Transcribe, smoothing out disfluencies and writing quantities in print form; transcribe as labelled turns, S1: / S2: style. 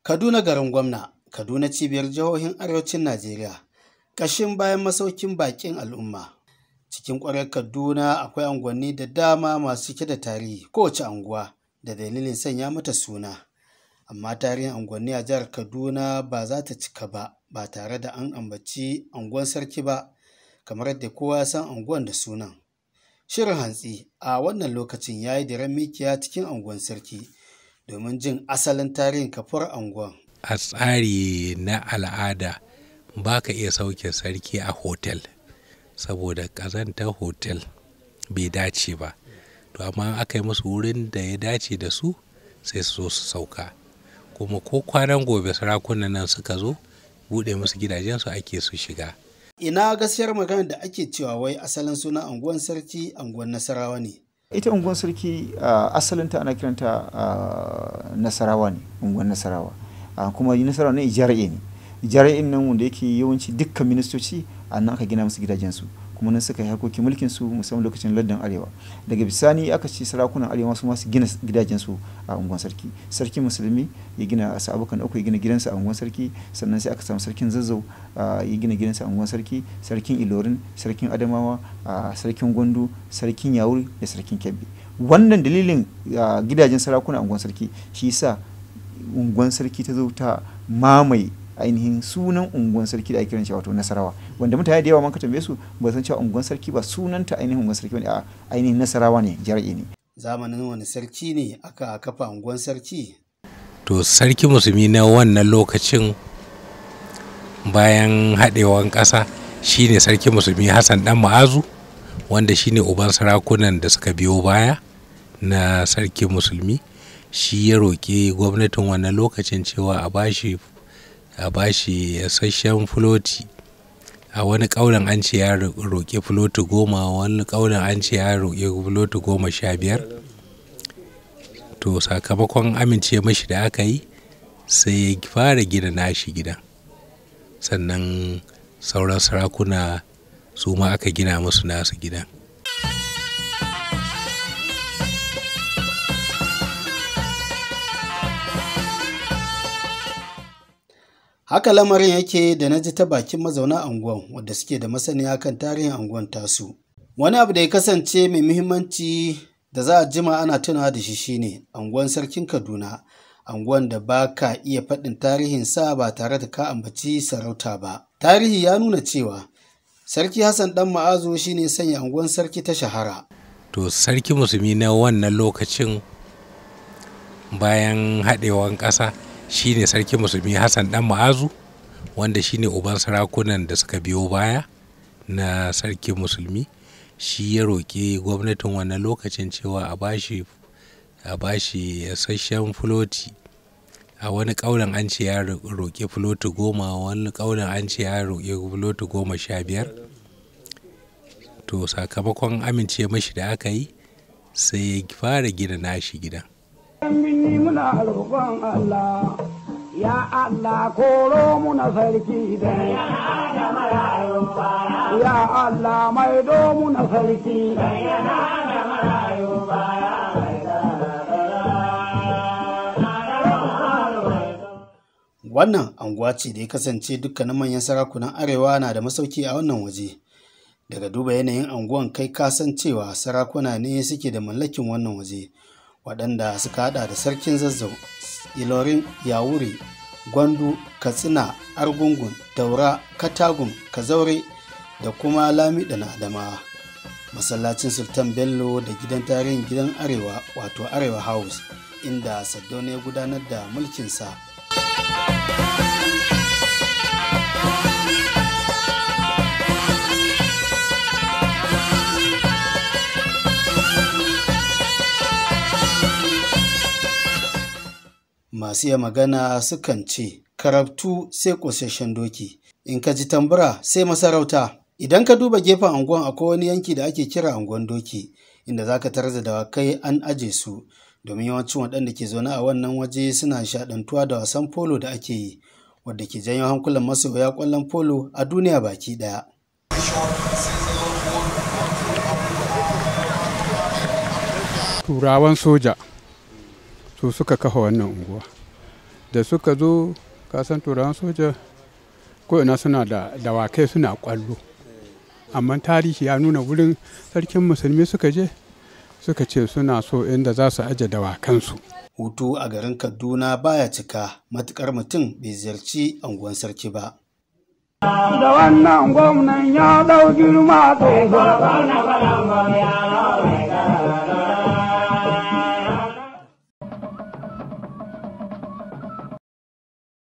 S1: Kaduna garin gwamna, Kaduna cibiyar jihohin arewacin Najeriya, ƙashin bayan masaukin baƙin al'umma. Cikin ƙwaryar Kaduna akwai unguwanni da dama masu cike da tarihi, kowace unguwa da dalilin sanya mata suna. Amma tarihin unguwanni a jihar Kaduna ba za ta cika ba, ba tare da an ambaci unguwar sarki ba, kamar yadda kowa ya san unguwan da sunan. Shirin hantsi a wannan lokacin ya yi diren mikiya cikin unguwar sarki domin jin asalin tarihin kafuwar unguwar.
S2: A tsari na al'ada ba ka iya sauke sarki a hotel saboda ƙazantar hotel bai dace ba. To amma aka yi musu wurin da ya dace da su sai su zo su sauka. Kuma ko kwanan gobe sarakunan nan suka zo buɗe musu gidajensu ake su shiga.
S1: Ina gaskiyar maganar da ake cewa wai asalin sunan unguwar sarki unguwar Nasarawa ne.
S3: Ita unguwar sarki asalinta ana kiranta Nasarawa ne, unguwar Nasarawa. Kuma Nasarawa ne GRA ne. GRA nan wanda yake yawanci dukkan ministoci a nan aka gina musu gidajensu. Kuma nan suka yi harkokin mulkin su musamman lokacin lardin Arewa. Daga bisani aka ce sarakunan Arewa su ma su gina gidajensu a unguwar sarki. Sarkin Musulmi ya gina sa abokan uku ya gina gidansa a unguwar sarki, sannan sai aka samu sarkin Zazzau ya gina gidansa a unguwar sarki, sarkin Ilorin, sarkin Adamawa, sarkin Gwandu, sarkin Yawuri da sarkin Kebbi. Wannan dalilin gidajen sarakuna a unguwar sarki shi yasa unguwar sarki ta zo ta mamaye ainihin sunan unguwar sarki da ake kiran shi wato Nasarawa, wanda mutane da yawa man ka tambaye su ba san cewa unguwar sarki ba sunanta ainihin unguwar sarki bane, a ainihin Nasarawa ne, GRA ne.
S1: Zamanin wani sarki ne aka kafa unguwar sarki?
S2: To sarki musulmi na wannan lokacin bayan haɗewan ƙasa shine sarki musulmi Hassan Dan Ma'azu, wanda shine uban sarakunan da suka biyo baya na sarki musulmi. Shi ya roƙi gwamnatin wannan lokacin cewa a bashi isasshen filoti. A wani ƙauyen an ce ya roƙi filoti 10, wani ƙauyen an ce ya roƙi filoti 15. To sakamakon amince mashi da aka yi sai ya fara gina nashi gidan. Sannan sauran sarakuna su ma aka gina musu nasu gidan.
S1: Haka lamarin yake da na ji ta bakin mazauna unguwan wadda suke da masaniya kan tarihin unguwan tasu. Wani abu da ya kasance mai muhimmanci da za a jima ana tunawa da shi shine unguwan sarkin Kaduna, unguwan da ba ka iya faɗin tarihin sa ba tare da ka ambaci sarauta ba. Tarihi ya nuna cewa Sarki Hassan Dan Ma'azu shine sanya unguwan sarki ta shahara.
S2: To sarki musulmi na wannan lokacin bayan haɗewan ƙasa shine sarki musulmi Hassan Dan Ma'azu, wanda shine uban sarakunan da suka biyo baya na sarki musulmi. Shi ya roƙi gwamnatin wannan lokacin cewa a bashi isasshen filoti. A wani ƙauyen an ce ya roƙi filoti 10, wani ƙauyen an ce ya roƙi filoti 15. To sakamakon amince mashi da aka yi sai ya fara gina nashi gidan.
S4: Muna roƙon Allah, ya Allah koro muna sarki da ya Allah maido muna sarki.
S1: Wannan anguwa ce da ya kasance dukkanin manyan sarakunan Arewa na da masauki a wannan waje. Daga duba yanayin anguwan kai ka san cewa sarakuna ne suke da mallakin wannan waje, waɗanda suka haɗa da sarkin Zazzau, Ilorin, Yawuri, Gwandu, Katsina, Argungun, Daura, Katagum, Kazaure da kuma Lamiɗo na Adamawa. Masallacin Sultan Bello da gidan tarihin gidan Arewa wato Arewa House, inda Sardauna ya gudanar da mulkinsa. Masu iya magana sukan ce, karabtu sai ƙosasshen doki, in ka ji tambura sai masarauta. Idan ka duba gefen unguwan akwai wani yanki da ake kira unguwan doki, inda za ka tarar da dawakai an aje su, domin yawancin waɗanda ke zaune a wannan waje suna nishaɗantuwa da wasan polo da ake yi, wadda ke janyo hankulan masoya ƙwallon polo a duniya baki ɗaya.
S5: Turawan soja su suka kafa wannan unguwa. Da suka zo, kasan turawan soja ko ina suna da dawakai suna kwallo. Amma tarihi ya nuna wurin sarkin musulmi suka je, suka ce suna so inda za su aje dawakansu.
S1: Hutu a garin Kaduna baya cika matukar mutum bai ziyarci anguwan sarki ba.
S4: Da wannan gwamnan ya dau girma tsofa.